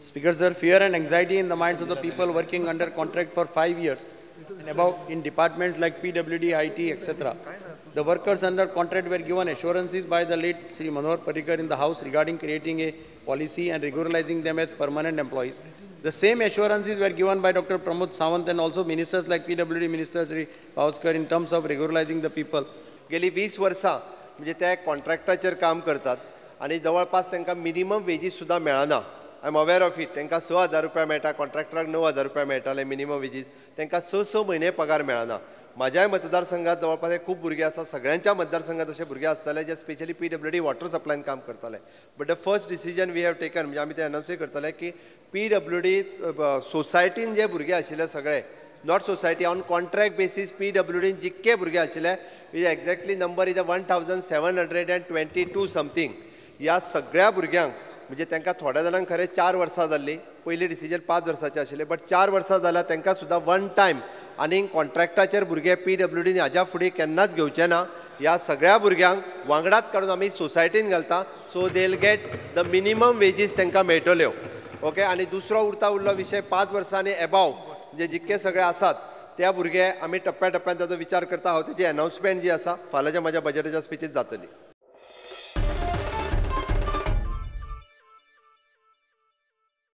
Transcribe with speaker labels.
Speaker 1: Speaker sir, fear and anxiety in the minds of the people working under contract for 5 years and above in departments like PWD, IT, etc. The workers under contract were given assurances by the late Shri Manohar Parrikar in the House regarding creating a policy and regularizing them as permanent employees. The same assurances were given by Dr. Pramod Sawant and also ministers like PWD Minister Shri Pawaskar in terms of regularizing the people.
Speaker 2: गेली 20 वर्सां म्हणजे ते कॉन्ट्रॅक्टाचेर काम करतात आनी जवळपास तांकां minimum wages सुद्दां मेळना. I am aware of it. तांकां 6,000 रुपया मेळटा, कॉन्ट्रॅक्टराक 9,000 रुपया मेळटाले मिनिमम वेजीस, तांकां 6-6 म्हयने पगार मेळना. म्हाज्याय मतदारसंघात जवळपास खूब भुरगे आसा, सगळ्यांच्या मतदारसंघात अशे भुरगे आसतले जे स्पेशली PWD water सप्लायन काम करताले. But the first decision we have taken, म्हणजे आमी ते अनाउन्सूय करतले की PWD सोसायटीन जे भुरगे आशिल्ले सगळे, not society, on contract basis PWDन जितके भुरगे आशिल्ले, exactly number is 1722 something. ह्या सगळ्या भुरग्यांक म्हणजे तांकां थोड्या जाणांक खरें 4 वर्सां जाल्लीं, पयलीं डिसिजन 5 वर्सांचें आशिल्लें, बट 4 वर्सां जाल्यार तांकां सुद्दां वन टायम आनी कॉन्ट्रॅक्टाचेर भुरगे PWDन हाज्या फुडें केन्नाच घेवचे ना. ह्या सगळ्या भुरग्यांक वांगडाच काडून आमी सोसायटीन घालता, so they will get the minimum wages तांकां मेळटल्यो. ओके. आनी दुसरो उरता उरलो विशय 5 वर्सांनी एबाव म्हणजे जितके सगळे आसात त्या भुरगे आमी टप्प्या टप्प्यान ताचो विचार करता. हांव तेजी अनाउन्समेंट जी आसा फाल्यांच्या म्हाज्या बजेटाच्या स्पिचीत जातली.